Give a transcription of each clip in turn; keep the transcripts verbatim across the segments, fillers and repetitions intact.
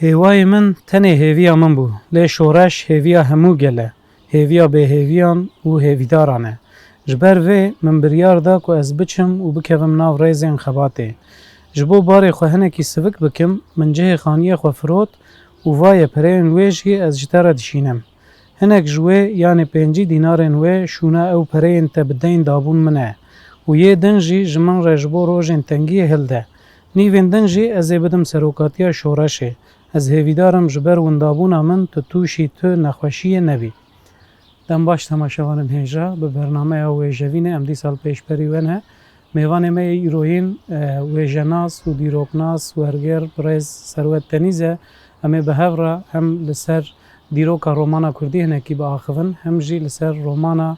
Hêwayê min tenê hêviya min bû, lê şoreş hêviya hemû gel e, hêviya bêhêviyan û hêvîdaran e. Ji ber vê min biryar da ku ez biçim û bikevim nav rêzên xebatê. Ji bo barê xwe hinekî sivik bikim, min cihê xaniyê xwe firot û vaye pereyên wê jî ez ji te re dişînim. Hinek ji wê yanê pêncî dînarên wê şûna ew pereyên te bi deyn dabûn min e û yê din jî ji min re ji bo rojên tengiyê hilde. Nîvên din jî ez ê bidim serokatiya şoreşê. Ez hêvîdar im ji ber windabûna min tu tûşî tu nexweşiyê nebî. Dem baş temaşevanên hêja, bi bernameya Wêjevînê em dîsa li pêşberî we ne. Mêvanê me yê îroyîn, e, wêjenas û dîroknas, werger, birêz Serwet Tenîz e. Em ê bi hev re hem li ser dîroka romana kurdî hinekî biaxivin, hem jî li ser romana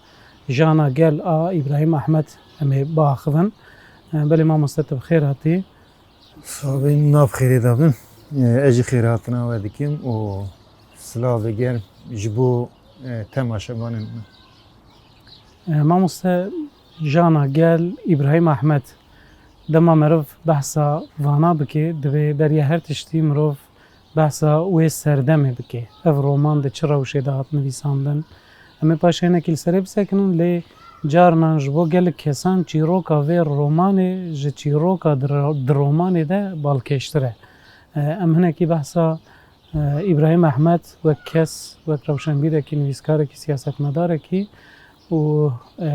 Jana Gel a Îbrahîm Ehmed em ê biaxivin. E, belê mamoste, tu bi xêr hatî. Sax bin, nav xêrê de bin. E, ez jî xêrhatina we dikim û silavê germ ji bo, e, temaşevanên me. E, mamoste, Jana Gel, Îbrahîm Ehmed, dema meriv behsa vana bike, divê beriya her tiştî mirov behsa wê serdemê bike. Ev roman di çi rewşê de hat nivîsandin? Em ê paşê hinekî li serê bisekinin, lê carinan ji bo gelek kesan çîroka vê romanê ji çîroka di ro-, di romanê de balkêştir e. E, em hinekî behsa, e, Îbrahîm Ehmed wek kes, wek rewşenbîrekî, nivîskarekî, siyasetmedarekî û, e,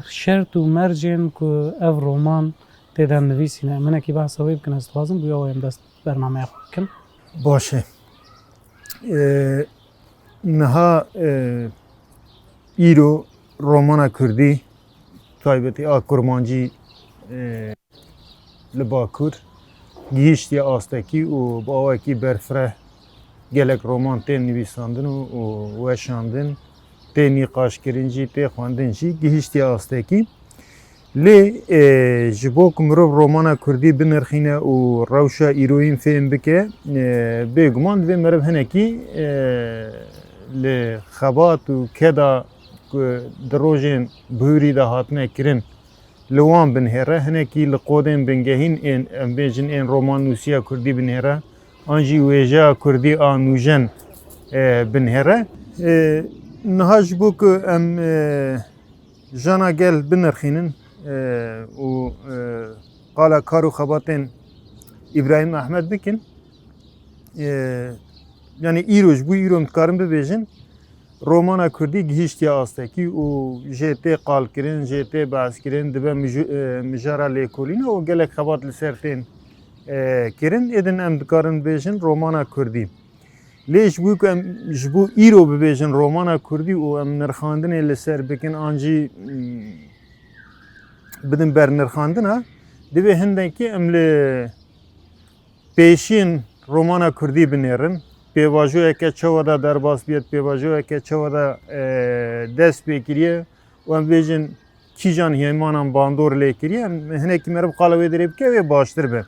şert û mercên ku ev roman tê de nivîsîne, em hinekî behsa wê bikin, ez dixwazim, bûya we em dest bernameya xwe bikin. Baş e. E, niha, e, îro romana kurdî, taybetî a kurmancî, e, li Bakur gihîştiye astekî û bi awekî berfireh gelek roman tên nivîsandin û, û weşandin, tê nîqaşkirin jî, tê xwendin jî, gihîştiye astekî. Lê, e, ji bo ku mirov romana kurdî binirxîne û rewşa îroyîn fêm bike, e, bêguman divê meriv hinekî, e, li xebat û keda ku di rojên bihurî de hatine kirin, li wan binihêre, hinekî li qodên bingehîn ên, em bêjin, ên romannûsiya kurdî binihêre, an jî wêjeya kurdî a nûjen, e, binihêre. E, niha ji bo ku em, e, Jana Gel binirxînin, e, û, e, qala kar û xebatên Îbrahîm Ehmed bikin, e, yanî îro, ji bo îro em dikarin bibêjin, romana kurdî gihîştiye astekî û jê tê qalkirin, jê tê behskirin, dibe miju-, e, mijara lêkolîna û gelek xebat li ser tên, e, kirin. Êdin em dikarin bêjin romana kurdî. Lê ji bo ku em ji bo îro bibêjin romana kurdî û em nirxandinê li ser bikin an jî, mm, bidin bernirxandina, divê hindekî em li pêşiyên romana kurdî binêrin. Pêvajoyeke çawa de derbas bûye, pêvajoyeke çawa de, e, dest pê kiriye û em bêjin kîjan hêmanan bandor lê kiriye. Em hinekî meriv qala wê derê bike, wê baştir be.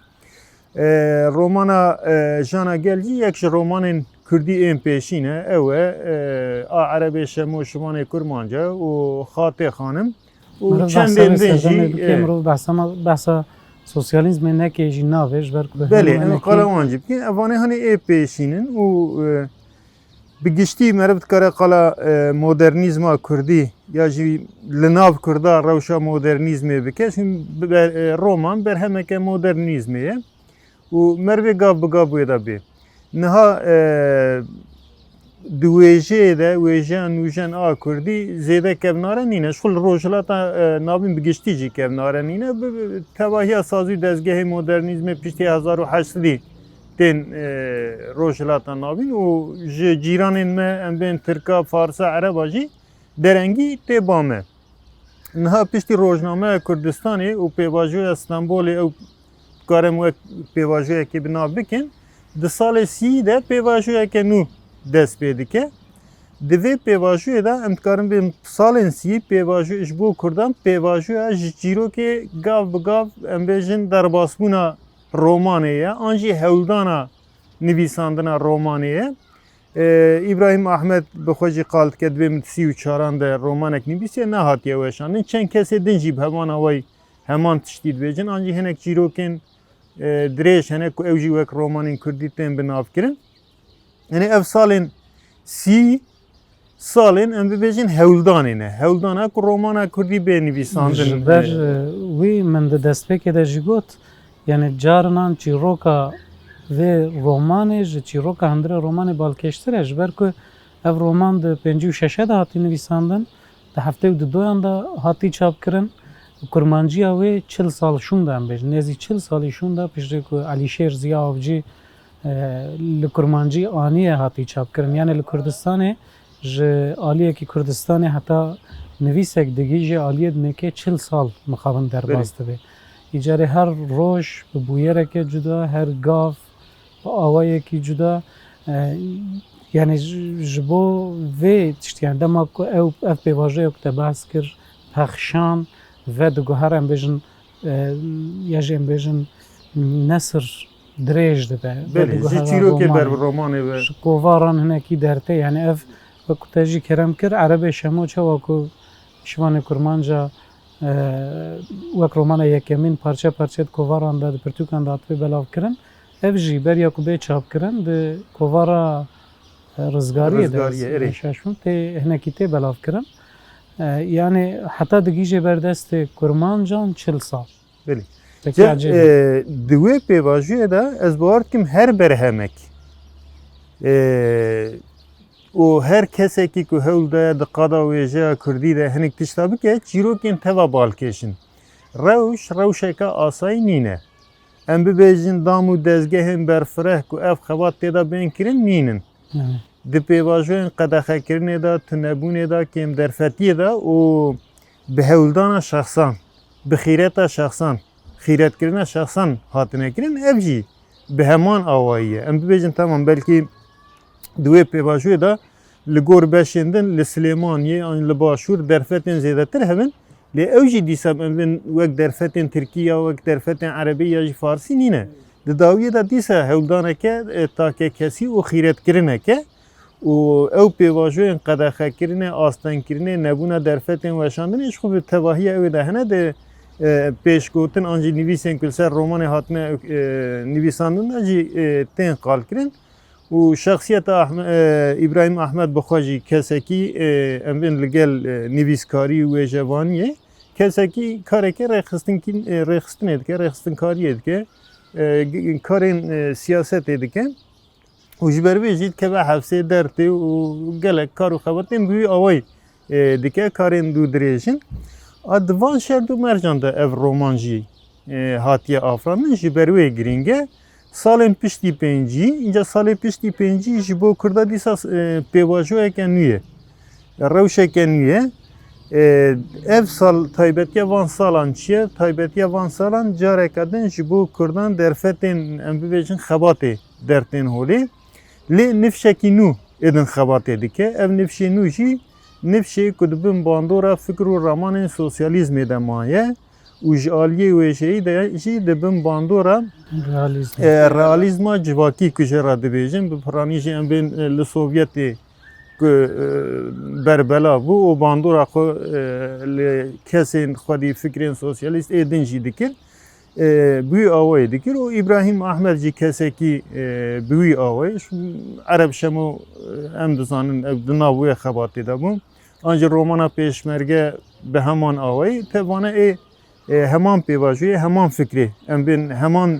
E, romana, e, Jana Gel jî yek ji romanên kurdî ên pêşîn e. Ew e, e, A Erebê Şemo Şimanê Kurmanc e û Xatê Xanim. Û çendên din jî, e, mirov behsa ma-, behsa sosyalîzmê neke jî navê, ji ber ku belê, em qala wan jî bikin. Evanê hanê ê pêşîn in û, e, bi giştî meriv dikare qala, e, modernîzma kurdî ya jî li nav kurda rewşa modernîzmê bike. Çimkî be-, e, roman berhemeke modernîzmê ye û merivê gav bi gav wê de bê. Niha, e, di wêjeyê de, wêjeya nûjen a kurdî zêde kevnare nîne. Ji xwe li Rojhilata, e, Navîn bi giştî jî kevnare nîne. Bi, bi, tevahiya sazî û dezgehê modernîzmê piştî hezar û heşt sedî tên, e, Rojhilata Navîn û ji cîranên me, em bên Tirka, Farsa, Ereba jî derengî tê ba me. Niha piştî Rojnameya Kurdistanê û Pêvajoya Stenbolê, ew dikarin wek pêvajoyekê bi nav bikin, di salê sî de pêvajoyeke nû dest pê dike. Di vê pêvajoyê de em dikarin bêjin salên sî pêvajo-, ji bo Kurdan pêvajoya ji çîrokê gav bi gav, em bêjin, derbasbûna romanê ye, an jî hewldana nivîsandina romanê ye. E, Îbrahîm Ehmed bi xwe jî qal dike, dibê min di sî û çaran de romanek nivîsiye, nehatiye weşandin. Çend kesê din jî bi heman awayî heman tiştî dibêjin. An jî hinek çîrokên, e, dirêj hene ku ew jî wek romanên kurdî tên bi nav kirin. Yanî ev salên sî salên, em bibêjin, hewldanê ne. Hewldana ku romana kurdî bê nivîsandin. Ji ber, e, wî min di destpêkê de jî got, yanî carinan çîroka vê romanê ji çîroka hundirê romanê balkêştir e, ji ber ku ev roman di pêncî û şeşe de hatî nivîsandin, di heftê û dudoyan de hatî çapkirin. Kurmanciya wê çil sal şûnda, em bêjin, nêzî çil salî şûnda, piştî ku Elîşêr Ziya Avcî, e, li kurmancî aniye, hatî çapkirin. Yanî li Kurdistanê ji aliyekî Kurdistanê heta nivîsek digihîje aliyê dinê ke çil sal mixabin derbas Belê. dibe. Îcarê her roj bi bûyereke cuda, her gav bi awayekî cuda, e, yanî ji, ji bo vê tiştî, yanî dema ku ew, ev pêvajoya ku te behs kir, pexşan, vediguhere, em bêjin, e, ya jî em bêjin nesir dirêj dibe. Belê, ji çîrokê ber bi romanê ve. Ji kovaran hinekî dertê, yanî ev, wek ku te jî kerem kir, Erebê Şemo çawa ku Şivanê Kurmanca, e, wek romana yekemîn parçe parçe di kovaran de, di pirtûkan de hatibê belavkirin. Ev jî beriya ku bê çapkirin di kovara, e, Rizgariyê de, Rizgariyê, erê. Şaşûn tê, hinekî tê belavkirin. E, yanî heta digihîje ber destê Kurmancan çil sal. Belê. Peki, Cem, acele. e, di wê pêvajoyê de ez bawer dikim her berhemek, e, û her kesekî ku hewl daye di qada wêjeya kurdî de hinek tişta bike, çîrokên teva balkêş in. Rewş, rewşeke asayî nîne. Em bibêjin dam û dezgehên berfireh ku ev xebat tê de bên kirin nînin. Evet. Di pêvajoyên qedexekirinê de, tunebûnê de, kêmderfetiyê de û bi hewldana şexsan, bi xîreta şexsan, xîretkirina şexsan hatine kirin, ev jî bi heman awayî ye. Em bibêjin, temam, belkî di wê pêvajoyê de li gor beşên din li Silêmaniyê an li Başûr derfetên zêdetir hebin, lê ew jî dîsa em bên wek derfetên Tirkî ya wek derfetên Erebî ya jî Farsî nîne. Di dawiyê de dîsa hewldaneke, e, takekesî û xîretkirineke û ew pêvajoyên qedexekirinê, astengkirinê, nebûna derfetên weşandinê ji xwe bi tevahiya ew ê de hene, di, e, pêşgotin an jî nivîsên ku li ser romanê hatine, e, nivîsandin de jî, e, tên qalkirin. Û şexsiyeta Ahme-, e, Îbrahîm Ahmed bi xwe jî kesekî, e, em bên li gel, e, nivîskarî û wêjevaniyê, kesekî karekê rêxistinkî-, e, rêxistinê dike, rêxistinkariyê dike, e, g-, karên, e, siyasetê dike. Û ji ber vê jî dikeve hefsê dertê û gelek kar û xebatên bi wî awayî, e, dike, karên dû dirêj in. A di van şert û mercan de ev roman jî, e, hatiye afirandin, ji ber wê girîng e. Salên piştî pêncî, înca salê piştî pêncî ji bo Kurda dîsa, e, pêvajoyeke nû ye. Rewşeke nû ye. E, ev sal taybetiya van salan çi ye? Taybetiya van salan careke din ji bo Kurdan derfetên, em bibêjin, xebatê dertên holê. Lê nifşekî nû êdin xebatê dike. Ev nifşê nû jî nifşê ku di bin bandora fikr û ramanên sosyalîzmê de maye û ji aliyê wêjeyî de jî di bin bandora, Realîzm. e, realîzma civakî ku jê re dibêjin, bi piranî jî em bên, e, li Sovyetê ku, e, berbela bû û bandora xwe, e, li kesên xwedî fikrên sosyalîst ê din jî dikir. E, bi wî awayî dikir û Îbrahîm Ahmed jî kesekî, e, bi wî awayî. Ereb Şemo, e, em dizanin, ev di nav wê xebatê de bû. An jî romana Pêşmerge bi heman awayî. Tevane ê, e, heman pêvajoyê, heman fikrê. Em bên heman,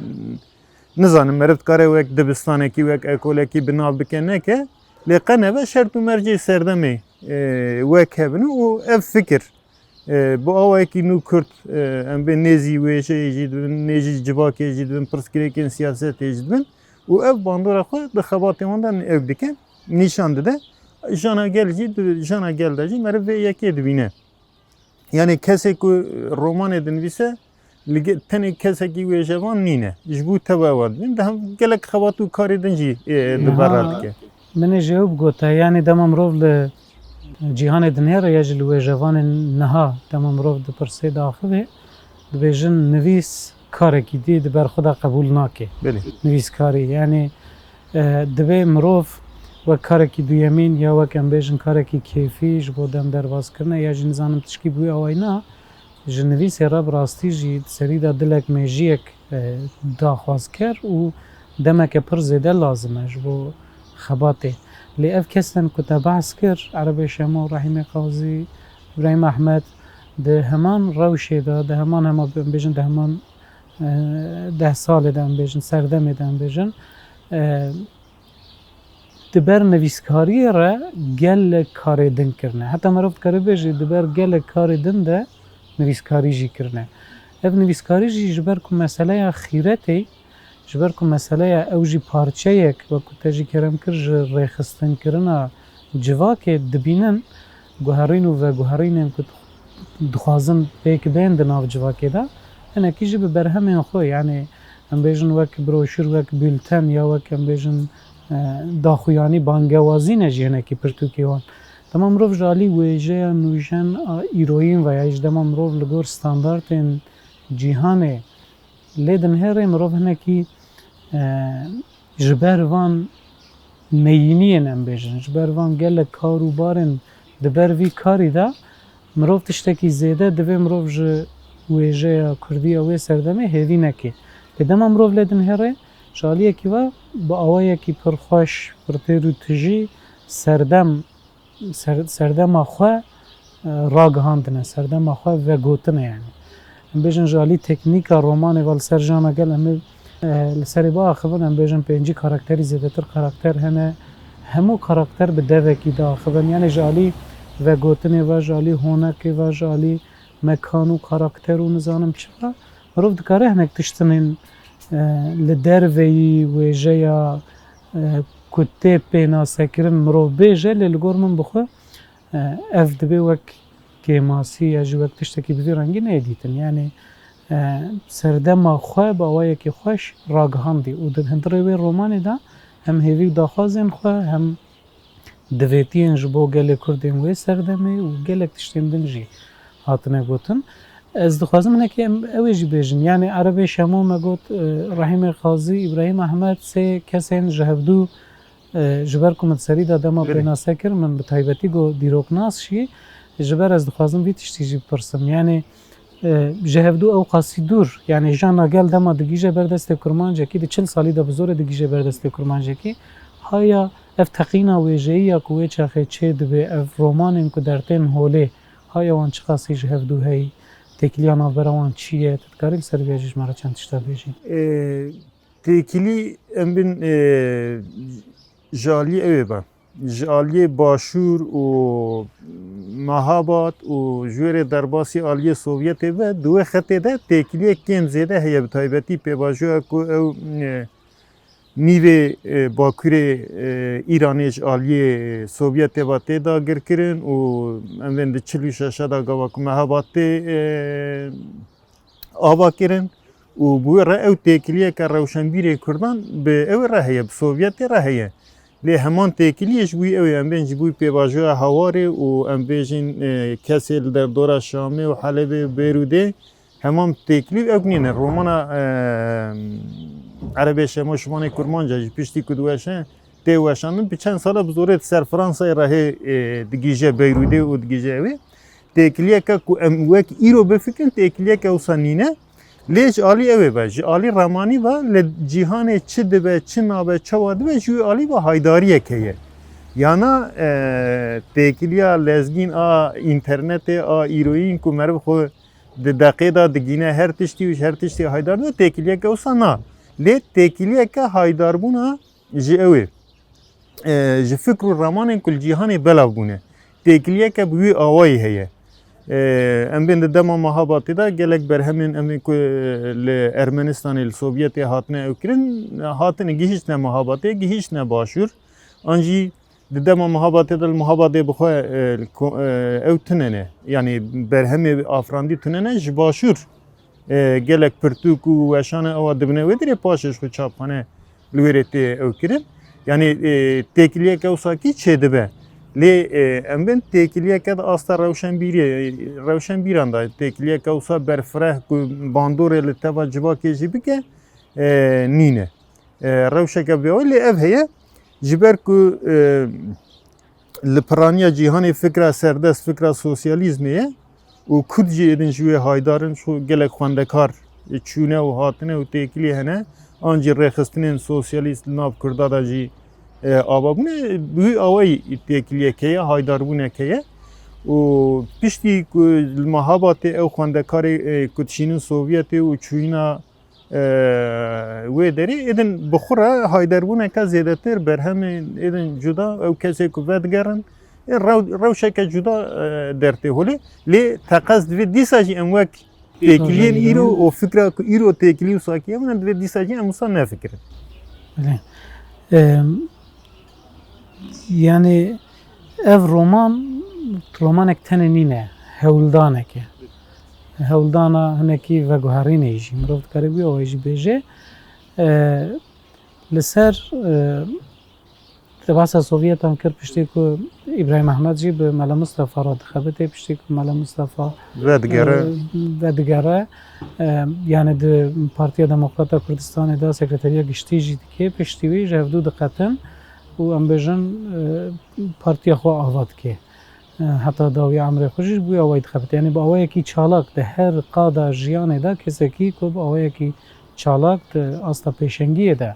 nizanim, meriv dikare wek dibistanekî, wek ekolekî bi nav bike neke. Lê qe nebe şert û mercê serdemê, e, wek hebin û ev fikir, e, bi awayekî nû Kurd, e, em bên nêzî wêjeyê jî dibin, nêzî civakê jî dibin, pirsgirêkên siyasetê jî dibin û ev bandora xwe di xebatê wan de ew dike, nîşan dide. Jana gel jî, di jana gel de jî meriv vê yekê dibîne. Yanî kesê ku romanê dinivîse, li ge-, tenê kesekî wêjevan nîne. Ji bo teva wan dibîn, di hev gelek xebat û karê din jî, e, di Niha ber re dike. Min ê ji ew bigota, yanî dema mirov li cîhanê dinêre ya jî li wêjevanên niha, dema mirov di pirsê diaxive, dibêjin nivîs karekî dî di ber xwe de qebûl nake. Belê. Nivîskarî, yanî, e, divê mirov wek karekî duyemîn ya wek, em bêjin, karekî kêfî ji bo dem derbazkirine ya jî nizanim tişkî bi wî awayî na, ji nivîsê re bi rastî jî di serî de dilek mêjiyek, e, daxwazker û demeke pir zêde lazim e ji bo xebatê. Lê ev kesên ku te behs kir, Erebê Şemo, Rehîmê Qazî, Îbrahîm Ehmed, di heman rewşê de, di heman, hema bêjin, di heman, e, deh salê de, em bêjin, serdemê de, em bêjin, e, di ber nivîskariyê re gelek karê din kirine. Heta mirov dikare bêje, di ber gelek karê din de nivîskarî jî kirine. Ev nivîskarî jî ji ber ku meseleya xîretê, ji ber ku meseleya ew jî parçeyek, wek ku te jî kerem kir, ji rêxistinkirina civakê dibînin, guherîn û veguherînên ku dixwazin pêk bên di nav civakê de, hinekî jî bi berhemên xwe, yanî em bêjin wek broşûr, wek bûlten ya wek em bêjin, e, daxuyanî, bangewazî ne jî hinekî pirtûkê wan. Dema mirov ji alî wêjeya nûjen a îroyîn ve ya jî dema mirov li gor standartên cîhanê lê dinihêrê, mirov hinekî, e, ji ber van neyîniyên, em bêjin, ji ber van gelek kar û barên di ber vî karî de mirov tiştekî zêde divê mirov ji wêjeya kurdî ya wê serdemê hêvî neke. Lê dema mirov lê dinihêre, ji aliyekî ve bi awayekî pir xweş, pir têr û tijî serdem, ser-, serdema xwe, e, ragihandine, serdema xwe vegotine yani. Em bêjin ji alî teknîka romanê ve li ser Jana Gel em ê, e, li serê biaxivin, em bêjin pêncî karakterî zêdetir karakter hene. Hemû karakter bi devekî diaxivin. Yani ji alî vegotinê ve, ji alî honekê ve, ji alî mekan û karakter û nizanim çi ve, mirov dikare hinek tiştinên, e, li derveyî wêjeya, e, ku tê pênasekirin mirov bêje, lê li gor min bi xwe, e, ev dibe wek kêmasî ya jî wek tiştekî bi vî rengî neyê dîtin. Yanî, e, serdema xwe bi awayekî xweş ragihandî û di hundirê wê romanê de em hêvî û daxwazên xwe hem divêtiyên ji bo gelê Kurd ên wê serdemê û gelek tiştên din jî hatine gotin. Ez dixwazim hinekî em ew ê jî bêjin. Yanî Erebê Şemo me got, e, Rehîmê Qazî, Îbrahîm Ehmed, sê kesên ji hevdû, e, ji ber ku min di serî de dema Belê. pênase kir, min bi taybetî got dîroknas jî, ji ber ez dixwazim vî tiştî jî bipirsim. Yanî, e, ji hevdû ew qasî dûr, yanî Jana Gel dema digihîje ber destê kurmancekî, di çil salî de bi zorê digihîje ber destê kurmancekî, haya ev teqîna wêjeyî ya ku wê çaxê çê dibe, ev romanên ku dertên holê, haya wan çiqasî ji hevdû heyî, têkiliya navbera wan çi ye, tu dikarî li ser vê jî ji me re çend tişta bêjî? Ê, têkilî em bin, ê, ji aliyê ew ê be. Ji aliyê Başûr û Mehabad û ji wê rê derbasî aliyê Sovyetê be, di wê xetê de têkiliyek kêm zêde heye, bi taybetî pêvajoya ku ew, ê, nîvê, e, bakurê, e, Îranê ji aliyê Sovyetê ve tê dagirkirin û em bên di çil û şeşe de gava ku Mehabad tê, e, ava kirin û bi wê re ew têkiliyeke rewşenbîrê Kurdan bi ew re heye, bi Sovyetê re heye. Lê heman têkiliyê ji bo ew ê, em bên ji bo pêvajoya Hawarê û em bêjin, e, kesê li derdora Şamê û Helebê û Beyrûdê, Hemam têklîf ew nîne. Romana, e, Erebê Şemo Şivanê Kurmanca jî piştî ku diweşe, tê weşandin, bi çend sala bi zorê di ser Fransayê re hê, e, digihîje Beyrûdê û digihîje ewê. Têkiliyeke ku em wek îro bifikirin, têkiliyeke wisa nîne. Lê ji alî ew ê be, ji alî ramanî ve li cîhanê çi dibe, çi nabe, çawa dibe, ji wî alî ve haydariyek heye. Yana, e, têkiliya lezgîn a înternetê, a îroyîn ku meriv xwe di deqê de digîne her tiştî û ji her tiştî haydar dibe, têkiliyeke wisa na. Lê têkiliyeke haydarbûna ji ew ê, e, ji fikr û ramanên ku li cîhanê belav bûne. Têkiliyeke bi wî awayî heye. E, em bên di dema Mehabatê de gelek berhemên em ê ku, e, li Ermenistanê, li Sovyetê hatine ew kirin, hatine, gihîştine Mehabatê, gihîştine Başûr. An jî Di dema Mihabatê de li Mihabadê bi xwe, e, li ko-, e, ew tune ne. Yanî berhemê afirandî tune ne. Ji Başûr, e, gelek pirtûk û weşane ewa dibine wê dirê paşê ji xwe çapxane li wê rê tê ew kirin. Yanî, e, têkiliyeke wisa kî çêdibe. Lê, e, em bên têkiliyeke di asta rewşenbîrê, rewşenbîran de, têkiliyeke wisa berfireh ku bandorê li teva civakê jî bike, e, nîne. E, rewşeke vê wê, lê ev heye, ji ber ku, e, li piraniya cîhanê fikra serdest, fikra sosyalîzmê ye û Kurd jî êdin ji wê haydar in, ji gelek xwendekar çûne û hatine û têkilî hene, an jî rêxistinên sosyalîst li nav Kurda de jî, E, avabûnê bi wî awayî têkiliyek heye, haydarbûnek heye. Û piştî ku li Mehabatê ew xwendekarê, e, ku dişînin Sovyetê û çûyîna, e, wê derê, êdin bi xwe re haydarbûneke zêdetir, berhemên êdin cuda, ew kesê ku vedigerin, ê rew-, rewşeke cuda, e, dertê holê. Lê teqez divê dîsa jî em wek têkiliyên îro û fikra ku îro têkilî û sakiya min e, divê dîsa jî em wisa nefikirin. Belê. Em, yanî ev roman, romanek tenê nîne, hewldanek e. Hewldana hinekî veguherînê jî, mirov dikare wî awayî jî bêje. E, li ser, e, Te behsa Sovyetan kir, piştî ku Îbrahîm Ehmed jî bi Mele Mistefa re dixebitê, piştî ku Mele Mistefa Vedigere. e, vedigere, e, yani di Partiya Demokrata Kurdistanê de sekreteriya giştî jî dike, piştî wî ji hevdû diqetin û em bêjin, e, partiya xwe ava dike. E, heta dawiya emrê xwe jî ji bo awayî dixebite. Yani bi awayekî çalak di her qada jiyanê de kesekî ku bi awayekî çalak di asta pêşengiyê de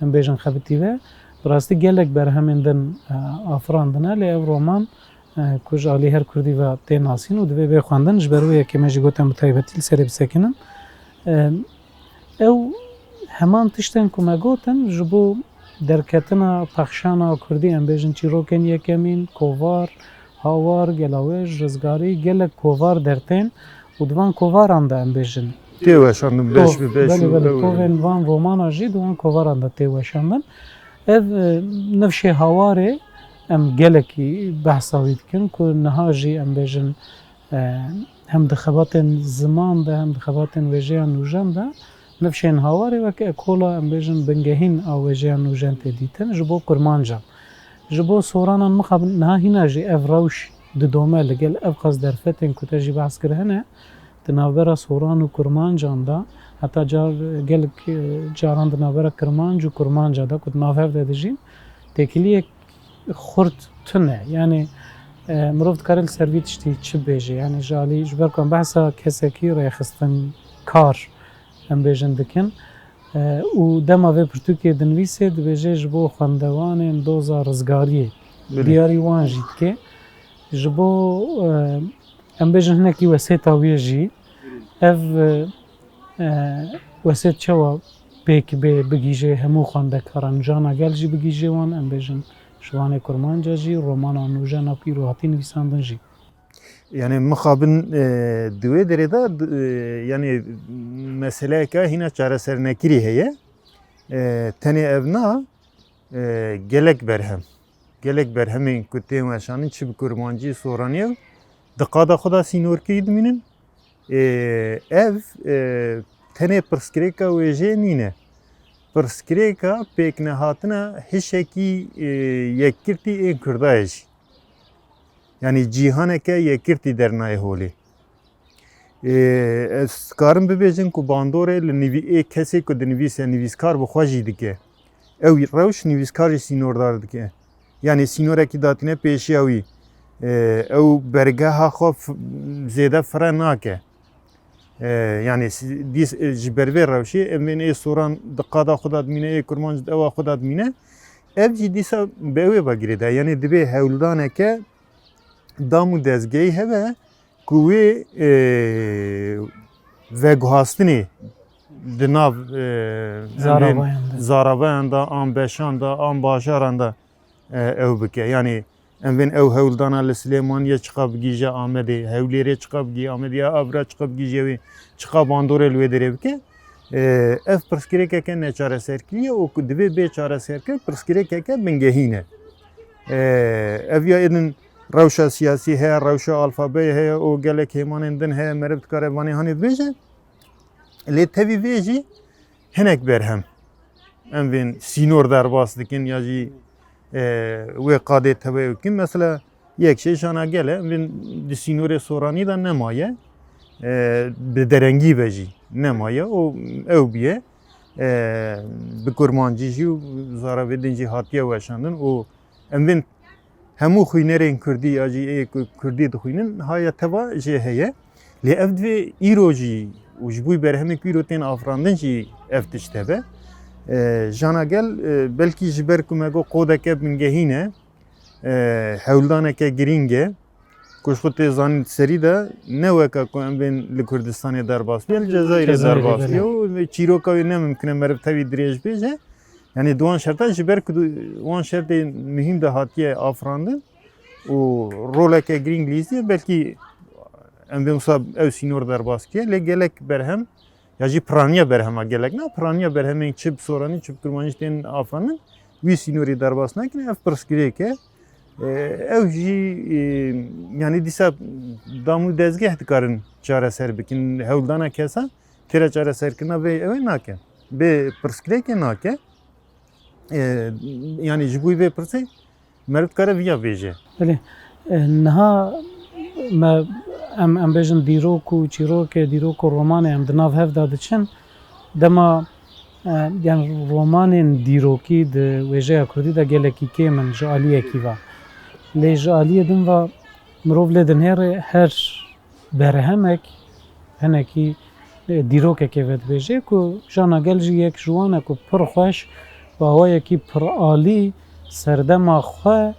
em bêjin xebitî ve. Bi rastî gelek berhemên din, e, afirandine, lê ev roman, e, ku ji alî her kurdî ve tê nasîn û divê bê xwendin, ji ber wê yekê me jî gotin bi taybetî li serê bisekinin. E, ew heman tiştên ku me gotin ji bo derketina pexşana kurdî, em bêjin çîrokên yekemîn, kovar, hawar, gelawêj, rizgarî, gelek kovar dertên û di van kovaran de em bêjin. Tê weşandin beş Tov, bi beş belê, û belê, ew tovên van romana jî di wan kovaran de tê weşandin. Ev, e, nifşê hawarê em gelekî behsa wî dikin ku niha jî em bêjin, e, hem di xebatên ziman de hem di xebatên wêjeya nûjen de nifşên hawarê weke ekola em bêjin bingehîn a wêjeya nûjen tê dîtin ji bo kurmancan. Ji bo soranan mixabin niha hîna jî ev rewş didome li gel ev qas derfetên ku te jî behs kir hene. Di navbera soran û kurmancan de, heta car, gelek, e, caran di navbera kirmanc û kurmanca de ku di navhev de dijîn, têkiliyek xurt tune. Yani, e, mirov dikare li ser vî tiştî çi bêje? Yani ji alî, ji ber ku em behsa kesekî rêxistinkar, em bêjin, dikin, e, û dema vê pirtûkê dinivîsê, dibêje ji bo xwendevanên doza rizgariyê Belê. diyarî wan jî dike. Ji bo, e, em bêjin hinekî wesêta wê jî, ev, e, e, wesêt çawa pêk bê, bigihîje hemû xwendekaran, cana gel jî bigihîje wan, em bêjin şivanê kurmanca jî, romana nûjena ku îro hatî nivîsandin jî. Yani mixabin, e, di wê derê de, d-, e, yani meseleyeke hîna çaresernekirî heye. E, tenê ev na, e, gelek berhem. Gelek berhemên ku tên weşanin çi bi kurmancî, soranî ew di qada xwe de sînorkirî dimînin. E, ev, e, tenê pirsgirêka wêjeyê nîne. Pirsgirêka pêknehatina hişekî, e, yekgirtî ên Kurda ye jî. Yanî cîhaneke yekgirtî dernayê holê. Ê, ez dikarim bibêjim ku bandorê li nivî-, ê kesê ku dinivîse, nivîskar bi xwe jî dike. Ew rewş nivîskar jî sînordar dike. Yanî sînorekî datîne pêşiya wî. Ê, ew bergeha xwe f-, zêde fire nake. Ê, yanî si-, dîs-, ê, ji ber vê rewşê em bên ê soran di qada xwe de dimîne, ê kurmanc di ewa xwe de dimîne. Ev jî dîsa bi ew ê ve girêdayî. Yanî divê hewldaneke dam û dezgehî hebe ku wê, e, veguhastinê di nav, e, em bên Zaravayan de. Zaravayan de, an beşan de, an bajaran de, e, ew bike. Yanî em bên ew hewldana li Silêmaniyê çiqa bigihîje Amedê, Hewlêrê çiqa bigihîje Amedê, ya Avra çiqa bigihîje wê, çiqa bandorê li wê derê bike. E, ev pirsgirêkeke neçareserkirî ye û ku divê bê çareserkirin, pirsgirêkeke bingehîn e. E, ev ya êdin rewşa siyasî heye, rewşa alfabeyê heye û gelek hêmanên din heye, meriv dikare vanê hanê bibêje. Lê tevî vê jî hinek berhem em vên sînor derbas dikin ya jî, e, wê qadê teveyê bikin. Mesela yek şey şana gel e, em vên di sînorê soranî de nemaye, e, bi derengî ve jî nemaye û ew bûye, e, bi kurmancî jî û zaravê din jî hatiye weşandin û em vên hemû xwînerên kurdî ya jî ê ku kurdî dixwînin, haya teva jê heye. Lê ev divê îro jî û ji bo berhemê ku îro tên afirandin jî ev tişt hebe. E, Jana Gel, e, belkî ji ber ku me got kodeke bingehîn e, e, hewldaneke girîng e, ku ji xwe tê zanîn serî de ne weke ku em bên li Kurdistanê derbas bûye, li Cezayirê Cezayirê, derbas bûye û çîroka wê ne mimkun e meriv tevî dirêj bêje. Yanî di wan şerta ji ber ku wan şertê muhîm de hatiye afirandin û roleke girîng lîstiye, belkî em bên wisa ew sînor derbas kiye, lê gelek berhem ya jî piraniya berhema gelek na, piraniya berhemên çi bi soranî, çi bi kurmanî tên afirandin, wî sînorî derbas nakin, ev pirsgirêk e. E, ew jî, e, yanî dîsa dam û dezgeh dikarin çareser bikin. Hewldana kesa têra çareserkirina vê ew ê nake. Bê pirsgirêkê nake. E, yanî ji bo vê pirsê meriv dikare viya bêje. Belê. E, niha me, em, em bêjin dîrok û çîrokê, dîrok û romanê em di nav hev de diçin. Dema, e, yani romanên dîrokî di wêjeya kurdî de gelekî kêm in ji aliyekî ve. Lê ji aliyê din ve mirov lê dinêre her berhemek hinekî, e, dîrokekê vedibêje ku Jana Gel jî yek ji wan e ku pir xweş bi awayekî pir alî serdema xwe,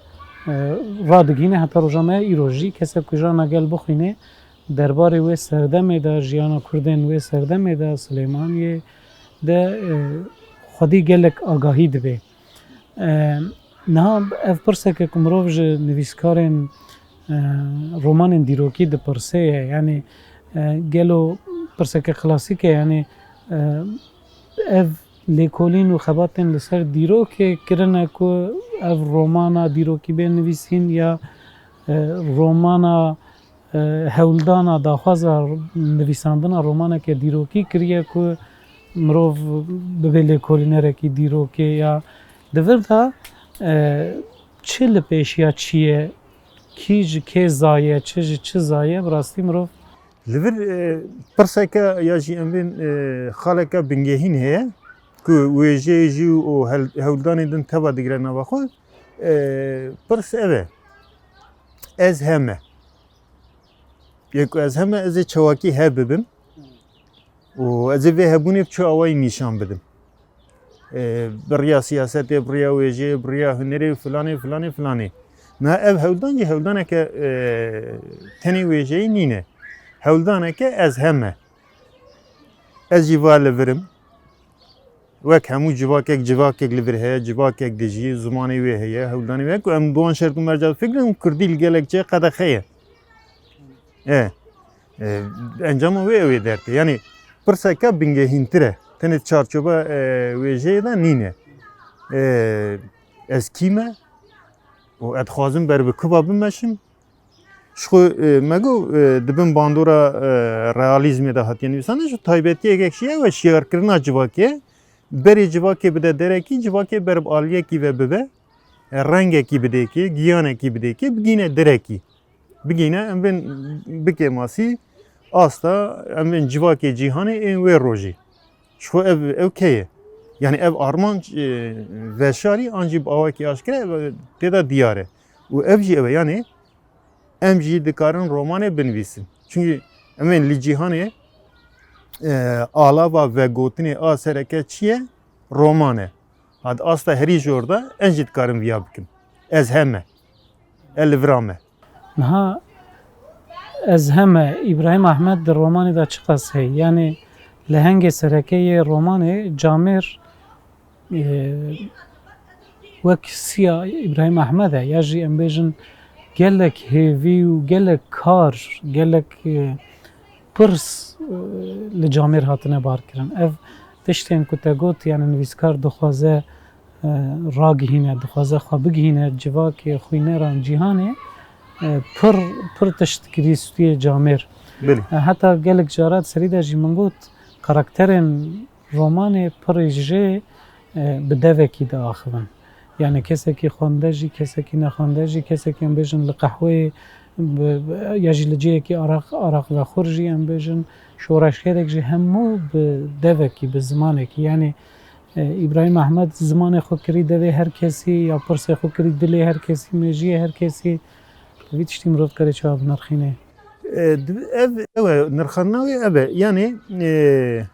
e, radigihîne heta roja me ya îro jî. Kesek ku Jana Gel bixwîne derbarê wê serdemê de, jiyana Kurdên wê serdemê de, Silêmaniyê de, e, xwedî gelek agahî dibe. E, niha ev pirseke ku mirov ji nivîskarên, e, romanên dîrokî dipirse ye, yanî, e, gelo pirseke klasîk e, yanî, e, ev lêkolîn û xebatên li ser dîrokê kirine ku ev romana dîrokî bê nivîsîn ya, e, romana, e, hewldana daxwaza nivîsandina romaneke dîrokî kiriye ku mirov bibe lêkolînerekî dîrokê ya. Di vir de, e, çi li pêşiya çi ye, kî ji kê zaye, çi ji çi zaye, bi rastî mirov. Li vir, e, pirseke ya jî em bên, e, xaleke bingehîn heye ku wêjeyê jî û hel-, hewldanê din teva digire nava xwe. E, pirs ev e. Ez heme. Yê ku ez heme, ez ê çawakî he bibim û ez ê vê hebûnê bi çi awayî nîşan bidim. E, bi riya siyasetê, bi riya wêjeyê, bi riya hunerê û filanê, filanê, filanê. Niha ev hewldan jî hewldaneke, e, tenê wêjeyî nîne. Hewldaneke ez heme. Ez jî va li vir im. Wek hemû civakek, civakek li vir heye, civakek dijî, zimanê wê heye, hewldanê wê heye ku em bi wan şert û mercan fikrin û kurdî li gelek cihê qedexe ye. E, e, encama wê ew ê dertê. Yanî pirseke bingehîntir e. Tenê çarçoba, e, wêjeyê de nîne. E, ez kî me û ez dixwazim ber bi ku ve bimeşim. Ji xwe, e, me got, e, di bin bandora, e, realîzmê de hatiye nivîsandin, ji taybetiyekek jî ew e, şiyarkirina civakê, berê civakê bide derekî, civakê ber bi aliyekî ve bibe, e, rengekî bidê kê, giyanekî bidê kê, bigîne derekî. Bigîne, em bên bikê masî, asta, em bên civakê cîhanê ên wê rojî. Ji xwe ev, ew kê ye? Yanî ev armanc, e, veşarî an jî bi awakî aşkere, ev tê de diyar e. Û ev jî ew e, yanî em jî dikarin romanê binivîsin. Çunkî em ên li cîhanê, e, alava vegotinê a sereke çi ye? Roman e. Hat asta herî jor de em jî dikarin viya bikin. Ez heme. Ez li vira me. Niha ez heme Îbrahîm Ehmed di romanê de çiqas heye? Yanî lehengê sereke yê romanê camêr, e, wek siya Îbrahîm Ehmed e, ya jî em bêjin gelek hêvî û gelek kar, gelek, e, pirs, e, li camêr hatine barkirin. Ev tiştên ku te got, yani nivîskar dixwaze, e, ragihîne, dixwaze xwe bigihîne civakê xwîneran cîhanê, e, pir, pir tişt kirî stûyê camêr. Belê. E, heta gelek carat serî de jî min got, karakterên romanê pirî jê, e, bi devekî diaxivin. Yani kesekî xwende jî, kesekî nexwende jî, kesekî em bêjin li qehweyê bi, bi, ya jî li cihekî araq, araq vexwir jî em bêjin, şoreşgerek jî hemû bi devekî, bi zimanekî. Yani, e, Îbrahîm Ehmed zimanê xwe kirî devê her kesî, ya pirsê xwe kirî dilê her kesî, mêjiyê her kesî. Vî tiştî mirov dikare çawa binirxîne? E, di-, ev, ew e, nirxandina wê ev e. Yani, e,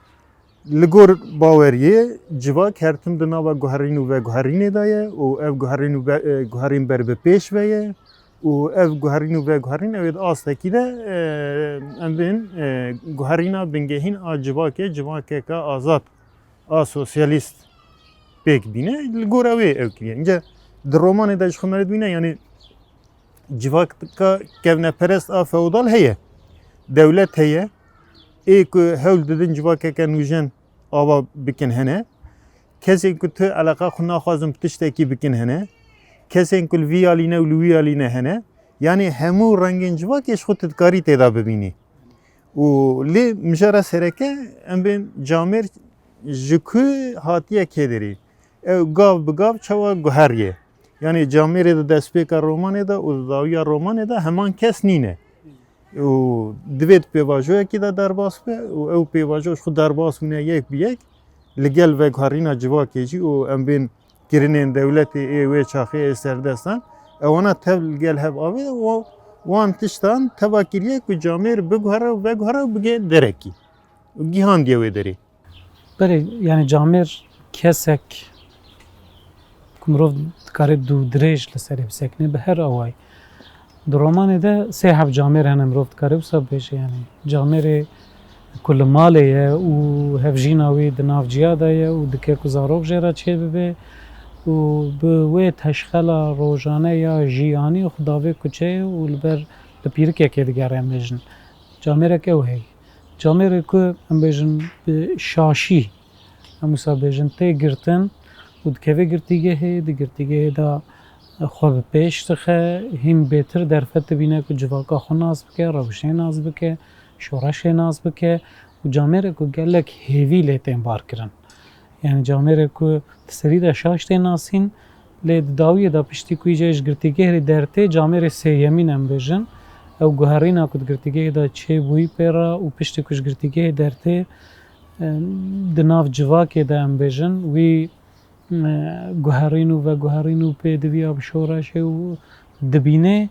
Li gor baweriyê civak her tim di nava guherîn û veguherînê de ye û ev guherîn û ve-, e, guherîn ber bi pêş ve ye û ev guherîn û veguherîn ew ê di astekî de, e, em bên, e, guherîna bingehîn a civakê, civakeke azad a sosyalîst pêk bîne, li gor ew ê ew kiriye. Înce di romanê de ji xwe me re dibîne, yanî civaka kevneperest a feodal heye. Dewlet heye. Ê ku hewl didin civakeke nûjen ava bikin hene. Kesên ku tu eleqa xwe naxwazin bi tiştekî bikin hene. Kesên ku li vî alî ne û li wî alî ne hene. Yanî hemû rengên civakê ji xwe tu dikarî tê de bibînî. Û lê mijara sereke em bên camêr ji ku hatiye kê derê? Ew gav bi gav çawa guheriye? Yanî camêrê di destpêka romanê de û di dawiya romanê de heman kes nîne. Û divê di pêvajoyekî de derbas be û ew pêvajo ji xwe derbas bûne yek bi yek li gel veguherîna civakê jî û em bên kirinên dewletê ê wê çaxê ê serdestan, ewana tev li gel hev avê û wan tiştan teva kiriye ku camêr biguhere û veguhere û bige derekî û gihandiye wê derê. Belê, yanî camêr kesek ku mirov dikare dû dirêj li serê bisekine bi her awayî. Di romanê de sê heb camêr hene mirov dikare wisa bibêje, yanî camêrê ku li malê ye û hevjîna wî di nav ciya de ye û dike ku zarok jê re çêbibe û bi wê teşxela rojane ya jiyanî xwe davê kuçeyê û li ber li pîrikekê digere, em bêjin. Camêrek ew heye. Camêrê ku, em bêjin, bi şaşî, em wisa bêjin, tê girtin û dikeve girtîgehê, di girtîgehê de xwe bi pêş dixe, hîn bêtir derfet dibîne ku civaka xwe nas bike, rewşê nas bike, şoreşê nas bike û camêrek ku gelek hêvî lê tên barkirin. Yanî camêrek ku di serî de şaş tê nasîn, lê di dawiyê de piştî ku îca ji girtîgehê dertê camêrê sêyemîn em bêjin, ew guherîna ku di girtîgehê de çêbûyî pê re û piştî ku ji girtîgehê dertê, e, di nav civakê de em bêjin, wî, e, guherîn û veguherîn û pêdiviya bi şoreşê û dibîne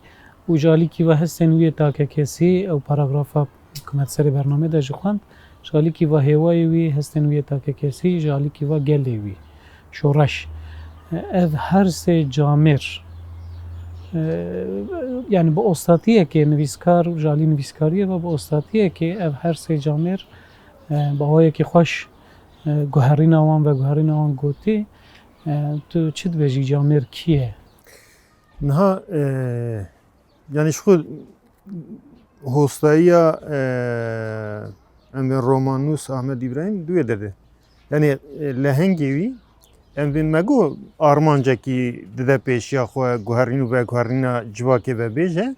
û ji alîkî ve hestên wî yê takekesî, ew paragrafa ku me di serê bernamê de jî xwend, ji alîkî ve hêwayê wî, hestên wî yê takekesî, ji alîkî ve gelê wî, şoreş. Ev her sê camêr, e, yanî bi ostatiyekê nivîskar, ji alî nivîskariyê ve bi ostatiyekê ev her sê camêr, e, bi awayekî xweş, e, guherîna wan veguherîna wan gotî. E, tu çi dibêjî, camêr kî ye? Niha, e, yanî ji xwe hostayiya, e, em ê romannûs Ahmet Îbrahîm di wê derê. Yanî, e, lehengê wî, em bên me got armancekî dide pêşiya xwe, guherîn û veguherîna civakê vebêje.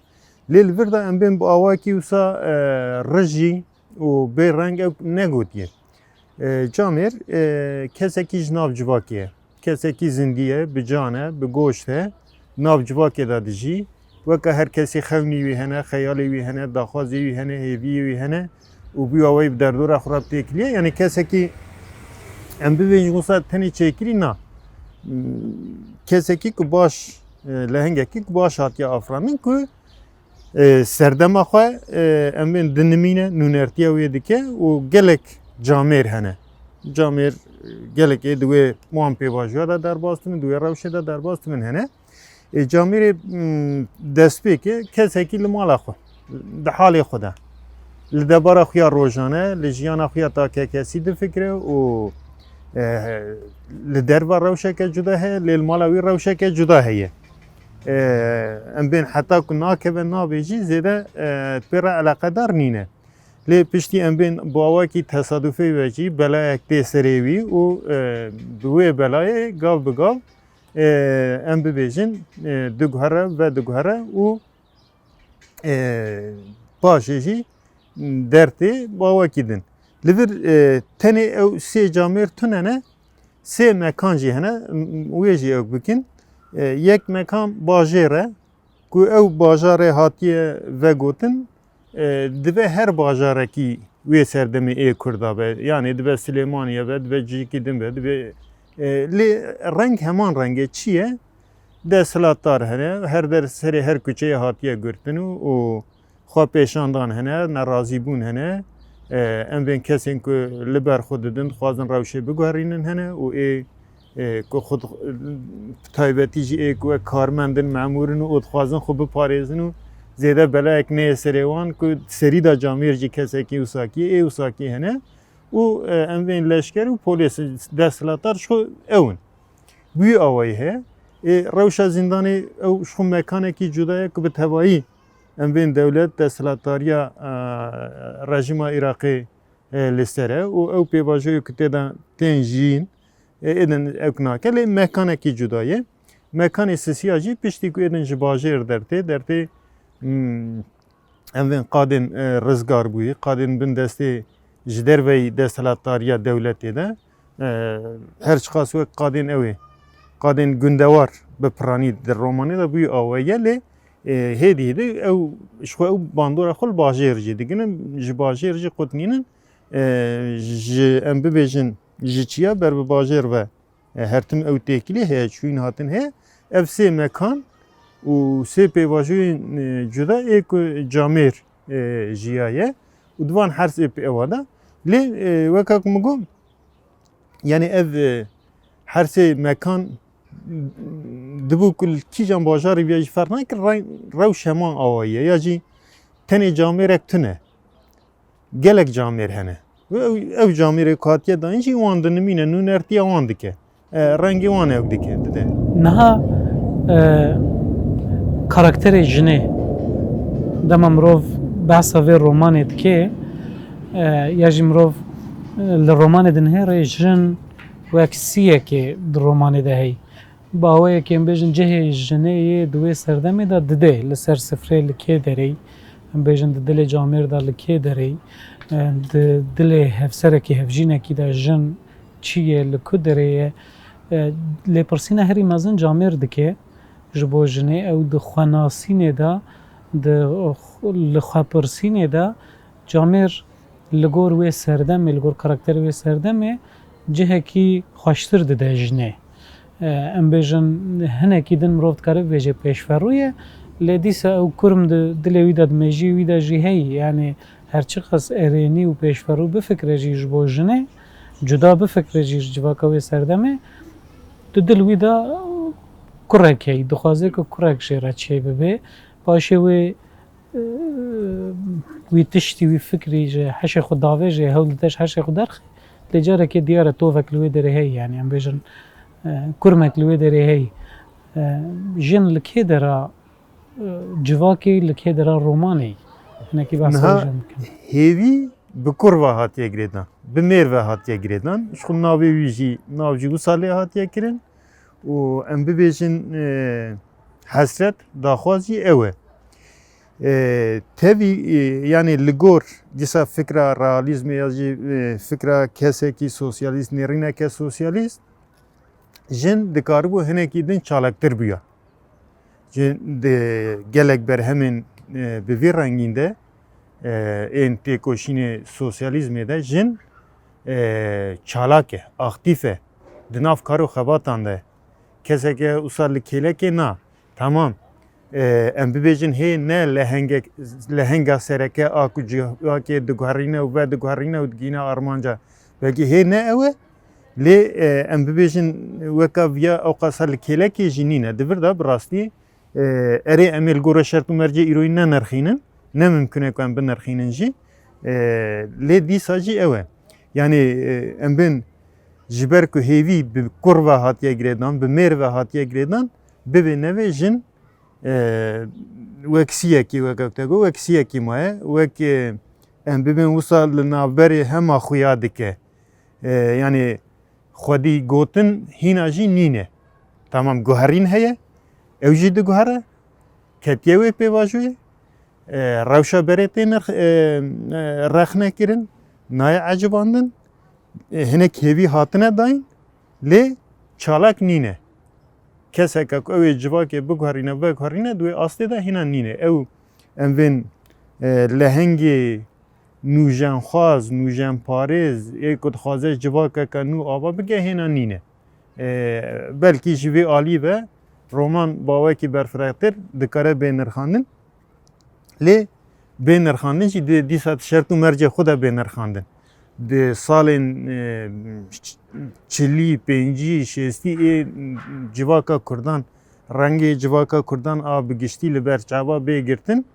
Lê li vir de em bên bi awayekî wisa, e, rijî û bê reng ew negotiye. E, camêr, e, kesekî ji nav civakê ye. Kesekî zindî ye, bi can e, bi goşt e, nav civakê de dijî. Weke her kesî xewnî wî hene, xeyalê wî hene, daxwazê wî hene, hêviyê wî hene û bi awayî bi derdora xwe re têkiliye. Yanî kesekî em bibêjin wisa tenê çêkirî na. Kesekî ku baş, e, lehengekî ku baş hatiye afirandin ku e, serdema xwe, e, em bên dinimîne, nûnertiya wê dike û gelek camêr hene. Camêr, e, gelek ê di wê wan pêvajoya de derbas dibin, di wê rewşê de derbas dibin hene. E, camêrê, m, destpêkê kesekî li mala xwe, di halê xwe de. Li debara xwe ya rojane, li jiyana xwe ya takekesî difikire û, e, li derve rewşeke cuda heye, lê li mala wî rewşeke cuda heye. E, em bên heta ku nakeve nabê jî zêde, e, pê re eleqedar nîne. Lê piştî em bên bi awakî tesadufê ve jî belayek tê serê wî û, e, bi wê belayê gav bi gav, e, em bibêjin, e, diguhere, vediguhere û, e, paşê jî dertê bi awakî din. Li vir, e, tenê ew sê camêr tune ne, sê mekan jî hene, wê jî ew bikin. E, yek mekan bajêr e, ku ew bajarê hatiye vegotin, e, dibe her bajarekî wê serdemê ê Kurda be. Yanî dibe Silêmaniye be, dibe cihekî din be, dibe, e, lê reng heman reng e. Çi ye? Desthilatdar hene, her der serê her kuçeyê hatiye girtin û, û xwe pêşandan hene, nerazîbûn hene, E, em bên kesên ku li ber xwe didin, dixwazin rewşê biguherînin hene û ê, e, ku xwe dix-, taybetî jî ê ku wek karmend in, memûr in û dixwazin xwe biparêzin û zêde belayek neyê serê wan ku serî de camêr jî kesekî wisa kî, ê wisa kî hene û, e, em bên leşker û polês desthilatdar ji xwe ew in. Bi wî awayî heye. Ê, rewşa zîndanê ew ji xwe mekanekî cuda ye ku bi tevayî em bên dewlet desthilatdariya, e, rejîma Iraqê, e, li ser e û ew pêvajoyê ku tê de tên jiyîn, e, êdin ew nake, lê mekanekî cuda ye. Mekanê sisiya jî piştî ku êdin ji bajêr dertê, dertê, hmm, em bên qadên, e, rizgar bûyî, qadên bin destê ji derveyî desthilatdariya dewletê de, e, her çiqas wek qadên ew ê, qadên gundewar bi piranî di romanê de bûyî awayî ye, lê, e, hêdî hêdî ew ji xwe ew bandora xwe li bajêr jî diginin, ji bajêr jî qutinînin, e, ji em bibêjin ji çiya ber bi bajêr ve, e, her tim ew têkilî heye, çûyîn hatin heye. Ev sê mekan û sê pêvajoyên, e, cuda ê ku camêr, e, jiyaye û di van her sê pêva de. Lê, e, weka ku min got, yanî ev, e, her sê mekan dibû ku li kîjan bajarî viya jî ferq nake, re-, rewş heman awayî ye. Ya jî tenê camêrek tune. Gelek camêr hene. Û ew, ew camêrê ku hatiye dayîn jî wan dinimîne, nûnertiya wan dike. E, rengê wan ew dike, dide. Niha, e, karakterê jinê, dema mirov behsa vê romanê dike, e, ya jî mirov, e, li romanê dinihêre jin wek siyekê di romanê de hey. Bi awayekê em bêjin cihê jinê yê di wê serdemê de dide, li ser sifrê li kê derê, em bêjin di dilê camêr de li kê derê, e, di dilê hevserekî, hevjînekî de jin çi ye, li ku derê ye? E, lêpirsîna herî mezin camêr dike ji bo jinê, ew di xwenasînê de, di xu-, li xwepirsînê de camêr li gor wê serdemê, li gor karakterê wê serdemê cihekî xweştir dide jinê. E, em bêjin, hinekî din mirov dikare bibêje pêşverû ye, lê dîsa ew kurm di dilê wî de, di mejiyê wî de jî heyî. Yanî her çiqas erênî û pêşverû bifikre jî ji bo jinê, cuda bifikre jî ji civaka wê serdemê, di dil wî de kurek heyî, dixwaze ku kurek jê re çê bibe. Paşê wê, e, wî tiştî, wî fikrî ji heşê xwe davêje, hewl dide ji heşê xwe derxe. Lê carekê diyar e tovek li wê derê heye, yanî em bêjin, e, kurmek li wê derê heye. E, jin li kê dera, e, civakê, li kê dera romanê? Hinekî behsa Niha jin bikin. Hêvî bi kur ve hatiye girêdan, bi mêr ve hatiye girêdan. Ji xwe navê wî jî, nav jî wisa lê hatiye kirin û em bibêjin, e, hesret, daxwaz jî ew e. E, tevî, e, yanî li gor dîsa fikra realîzmê ya jî, e, fikra kesekî sosyalîst, nêrîneke sosyalîst, jin dikaribû hinekî din çalaktir bûya. Jin di gelek berhemên, e, bi vî rengîn de, e, ên têkoşînê sosyalîzmê de jin, e, çalak e, aktîf e, di nav kar û xebatan de. Keseke wisa li kêlekê na. Tamam. E, em bibêjin hê ne lehengek, lehenga sereke a ku civakê diguherîne û vediguherîne û digihîne armanca. Belkî hê ne ew e, lê, e, em bibêjin weka viya ewqasa li kêlekê jî nîne. Di vir de bi rastî, e, erê em ê li gora şert û mercê îroyî nenirxînin. Ne mimkun e ku em binirxînin jî. E, lê dîsa jî ew e. Yanî, e, em bên ji ber ku hêvî bi kur ve hatiye girêdan, bi mêr ve hatiye girêdan, bibê nevê jin, e, wek siyekî, wek ew te got, wek siyekî maye, wek, e, em bibên wisa li navberê hema xuya dike. E, yanî xwedî gotin hîna jî nîne. Tamam, guherîn heye, ew jî diguhere, ketiye wê pêvajoyê, e, rewşa berê tê nirx-, e, e, rexnekirin, nayê ecibandin, e, hinek hêvî hatine dayîn, lê çalak nîne. Keseke ku ew ê civakê biguherîne, veguherîne, di wê astê de hîna nîne. Ew, em vên, e, lehengê nûjenxwaz, nûjenparêz, ê ku dixwaze civakeke nû ava bike, hêna nîne. E, belkî ji vê alî ve roman bawekî berfirehtir dikare bê nirxandin. Lê bê nirxandin jî dê dîsa di şert û mercê xwe de bê nirxandin. Di salên, e, çilî, pêncî, şêstî ê civaka Kurdan, rengê civaka Kurdan a bi giştî li ber çava bê girtin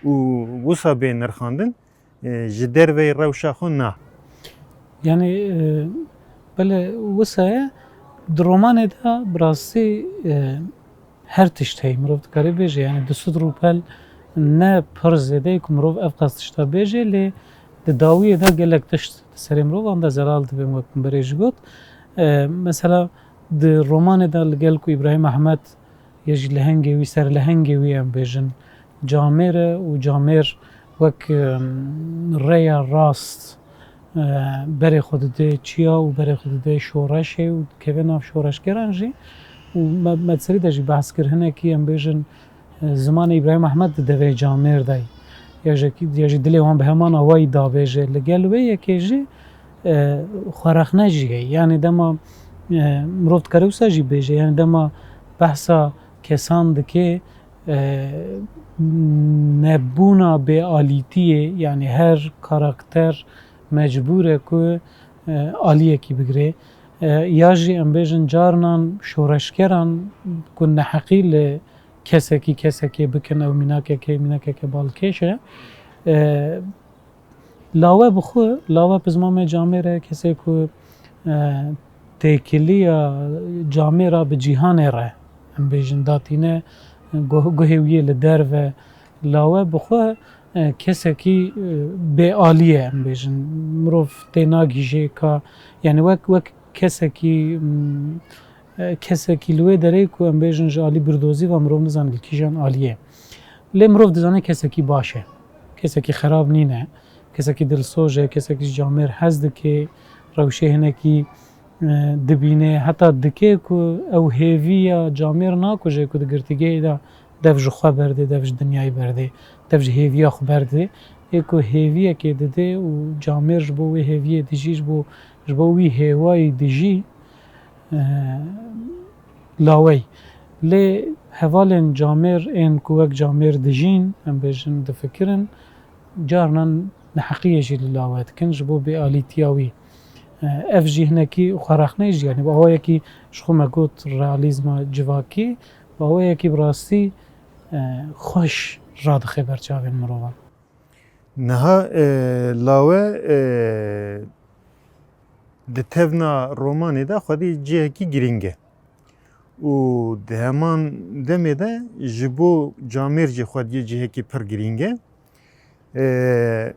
û wisa bê nirxandin, e, ji derveyî rewşa xwe na. Yanî, e, belê wisa ye, di romanê de bi rastî, e, her tişt heye. Mirov dikare bêje, yanî di sed rûpel ne pir zêde ye ku mirov ev qas tişta bêje, lê di dawiyê de gelek tişt di serê mirovan de zelal dibin, wek min berê jî got. E, mesela di romanê de li gel ku Îbrahîm Ehmed ya jî lehengê wî, serlehengê wî em bêjin, camêr e û camêr wek, em, rêya rast, e, berê xwe dide çiya û berê xwe dide şoreşê û dikeve nav şoreşgeran jî. Û me, me di serî de jî behs kir, hinekî em bêjin, e, zimanê Îbrahîm Ehmed di devê camêr de ye. Ya jî, ya jî dilê wan bi heman awayî dabêje. Li gel wê yekê jî, e, xwerexne jî heye. Yanî dema, e, mirov dikare wisa jî bêje, yanî dema behsa kesan dike, e, nebûna bêalîtiyê, yanî her karakter mecbûr e ku, e, aliyekî bigire. E, ya jî em bêjin carinan şoreşgeran ku neheqî li kesekî kesekê bikin, ew mînakekê, mînakeke balkêş e. E, Lawe bi xwe, lawe bi ziman me camêr e, kesê ku, e, têkiliya camêra bi cîhanê re, em bêjin, datîne guh-, guhê wî yê li derve. Lawe bi xwe, e, kesekî, e, bêalî ye, em bêjin. Mirov tê nagihîje ka, yanî wek, wek kesekî, m, e, kesekî li wê derê ku em bêjin ji alî birdozî ve mirov nizane li kîjan aliyê. Lê mirov dizane kesekî baş e. Kesekî xerab nîne. Kesekî dilsoz e, kesekî ji camêr hez dike, rewşê hinekî, e, dibîne. Heta dike ku ew hêviya camêr nakuje ku di girtîgehê de dev ji xwe berdê, dev ji dinyayê berdê, dev ji hêviya xwe berdê. Ê ku hêviyekê dide û camêr ji bo wê hêviyê dijî, ji bo, ji bo wî hêwayî dijî, e, lawey. Lê hevalên camêr ên ku wek camêr dijîn, em bêjin difikirin, carinan neheqiyê jî li lawe dikin ji bo bêalîtiya wî. E, ev jî hinekî xwerexneyê jî, yanî bi awayekî ji xwe me got realîzma civakî, bi awayekî bi rastî, e, xweş radixe ber çavên mirovan. Niha, e, lawe, e, di tevna romanê de xwedî cihekî girîng e. Û di heman demê de ji bo camêr jî xwediyê cihekî pir girîng e. E,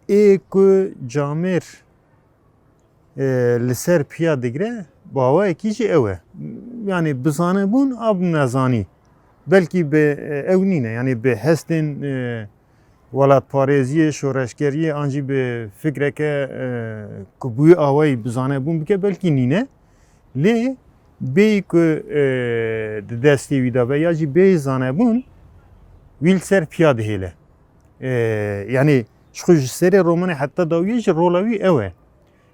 ê ku camêr, e, li ser piya digre, bi awayekî jî ew e. Yanî bi zanebûn a bi nezanî. Belkî bi, e, ew nîne. Yanî bi hestên, e, welatparêziyê, şoreşgeriyê an jî bi fikreke, e, ku bi wî awayî bi zanebûn bike, belkî nîne. Lê bêyî ku, e, di destê wî de be ya jî bêyî zanebûn, wî li ser piya dihêle. E, yanî ji xwe ji serê romanê heta dawiyê jî rola wî ew e.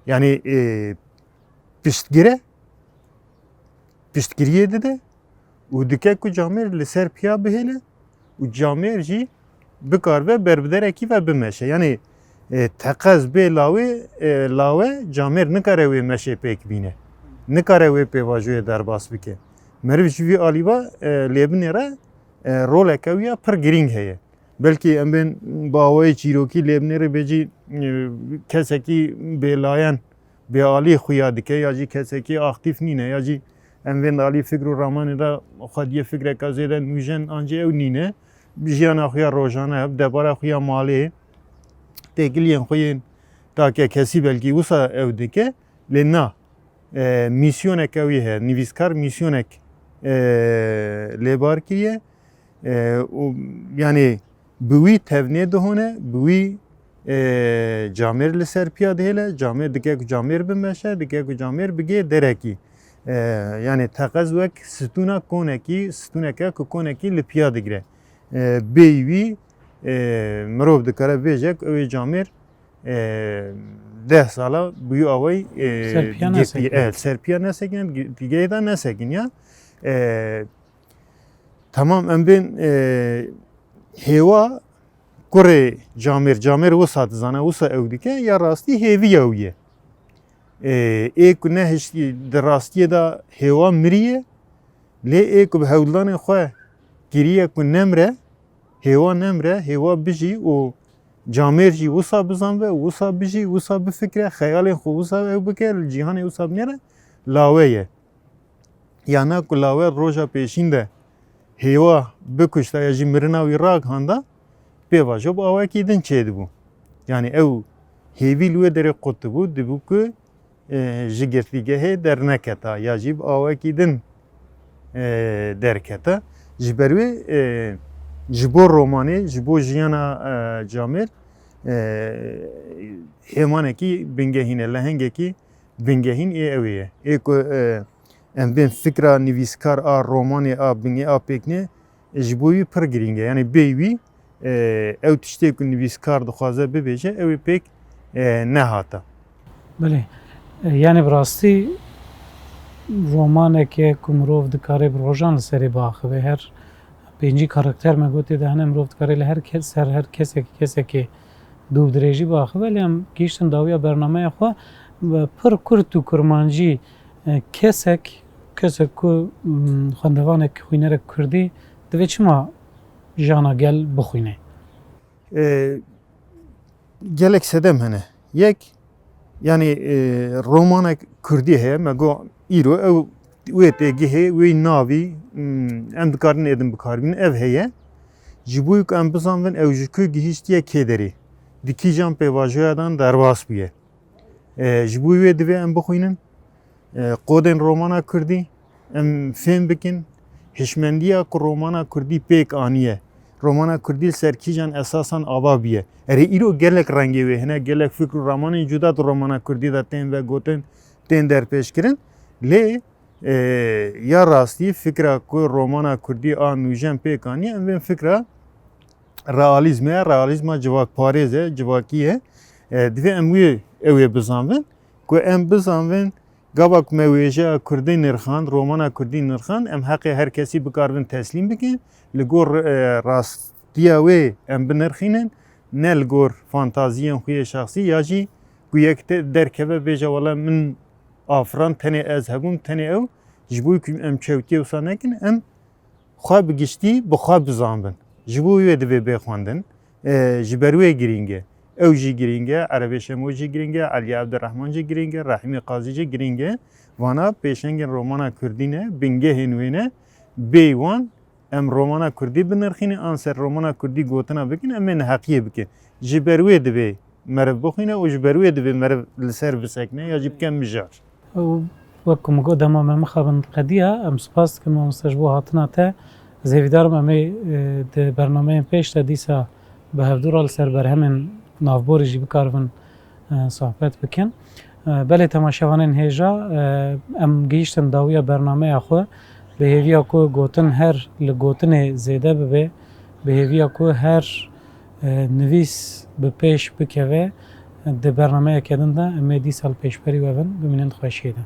Yanî, e, piştgir e, piştgiriyê dide û dike ku camêr li ser piya bihêle û camêr jî bikaribe berbiderekî ve bimeşe. Yanî, e, teqez bê lawê, e, lawe camêr nikare wê meşê pêk bîne. Nikare wê pêvajoyê derbas bike. Meriv ji vî alî ve, e, lêbinê re, e, roleke wî ya pir girîng heye. Belkî em bên bi awayê çîrokî lêbinê re bêjî, e, kesekî bêlayen, bêalî xuya dike ya jî kesekî aktîf nîne ya jî em bên alî fikr û ramanê de xwediyê fikreka zêde nûjen an jî ew nîne. Bi jiyana xuya rojane, bi debara xuya malê, têkiliyên xwe yên takekesî belkî wisa ew dike. Lê na, e, mîsyoneke wî heye. Nivîskar mîsyonek, e, lêbar kiriye. E, û, yanî bi wî tevnê dihone, bi wî, e, camêr li ser piya dihêle, camêr dike ku camêr bimeşe, dike ku camêr bigê derekî. E, yanî teqez wek stûna konekî, stûneke ku konekî li piya digire. E, bêyî wî, e, mirov dikare bêje ku ew ê camêr, e, deh sala bi wî awayî, e, ser piya nesekiniya. E, ser piya nesekiniya, girtîgehê de nesekiniya. E, Tamam, em bên, e, hêwa kurê camêr, camêr wisa dizane, wisa ew dike, ya rastî hêviya wî ye. Ê, ê ku nehiştî di rastiyê de hêwa miriye, lê ê ku bi hewldanê xwe kiriye ku nemre, hêwa nemre, hêwa bijî û camêr jî wisa bizanbe, wisa bijî, wisa bifikre, xeyalên xwe wisa ew bike, li cîhanê wisa binêre, lawe ye. Ya na ku lawer roja pêşîn de hêwa bikuşta ya jî mirina wî ragihanda, pêvajo bi awekî din çêdibû. Yanî ew hêvî li wê derê qut dibû, dibû ku, e, ji girtîgehê derneketa ya jî bi awekî din, e, derketa. Ji ber wê, e, ji bo romanê, ji bo jiyana, e, camêr, e, hêmanekî bingehîn e, lehengekî bingehîn ê ew ê ye. Ê ku, e, em bên fikra nivîskar a romanê a bingê a pêkne, e, ji bo wî pir girîng e. Yanî bê wî, e, ew tiştê ku nivîskar dixwaze bibêje, ew ê pêk, e, nehata. Belê. E, yanî bi rastî romaneke ku mirov dikare bi rojan li serê biaxive, her pêncî karakter me gotê de hene, mirov dikare li her kes, ser her kesekî, kesekê dû dirêjî biaxive, lê em gihîştin dawiya bernameya xwe, bi pir kurt û kurmancî, e, kesek, kesek ku, mm, xwendevanek, xwînerek kurdî divê çima jana gel bixwîne? E, gelek sedem hene. Yek, yanî, e, romanek kurdî heye, me got îro ew wê têgihê, wê navî, hmm, em dikarin êdin bikarbînin, ev heye. Ji bo ku em bizanbin ew ji ku gihîştiye kê derê, di kîjan pêvajoya dan derbas bûye. E, ji bo wê divê em bixwînin, e, kodên romana kurdî em fêm bikin, hişmendiya ku romana kurdî pêk aniye, romana kurdî li ser kîjan esasan ava bûye. Erê, îro gelek rengê wê hene, gelek fikr û ramanên cuda di romana kurdî de tên vegotin, tên derpêşkirin. Lê, e, ya rastî fikra ku romana kurdî a nûjen pêk aniye, em bên fikra realîzmê ye, realîzma civakparêz e, civakî ye. E, divê em wê, ew ê bizanbin ku em bizanbin gava ku me wêjeya kurdî nirxand, romana kurdî nirxand, em heqê her kesî bikaribin teslîm bikin. Li gor, e, rastiya wê em binirxînin, ne li gor fantaziyên xwe yê şexsî ya jî ku yek te derkeve bêje, wele min afirand, tenê ez hebûm, tenê ew, ji bo ku em çewtiyê wisa nekin, em xwe bi giştî bi xwe bizanbin. Ji bo wê divê bê xwendin. E, ji ber wê girîng e. Ew jî girîng e, Erebê Şemo jî girîng e, Elî Ebdirehman jî girîng e, Rehîmê Qazî jî girîng e. Vana pêşengên romana kurdî ne, bingehên wê ne. Bê wan em romana kurdî binirxînin, an ser romana kurdî gotina bikin, em ê neheqiyê bikin. Ji ber wê divê meriv bixwîne û ji ber wê divê meriv li ser bisekine ya jî bike mijar. Û wek ku min got, dema me mixabin qediya, em spas dikin mamoste ji bo hatina te. Ez hêvîdar im em ê, e, di bernameyên pêş de dîsa bi hevdû re li ser berhemên navborî jî bikaribin, e, sohbet bikin. E, belê temaşevanên hêja, e, em gihîştin dawiya bernameya xwe bi hêviya ku gotin her li gotinê zêde bibe, bi hêviya ku her, e, nivîs bi pêş bikeve. Di bernameyeke din de em ê dîsa li pêşberî we bin, bimînin di xweşiyê de.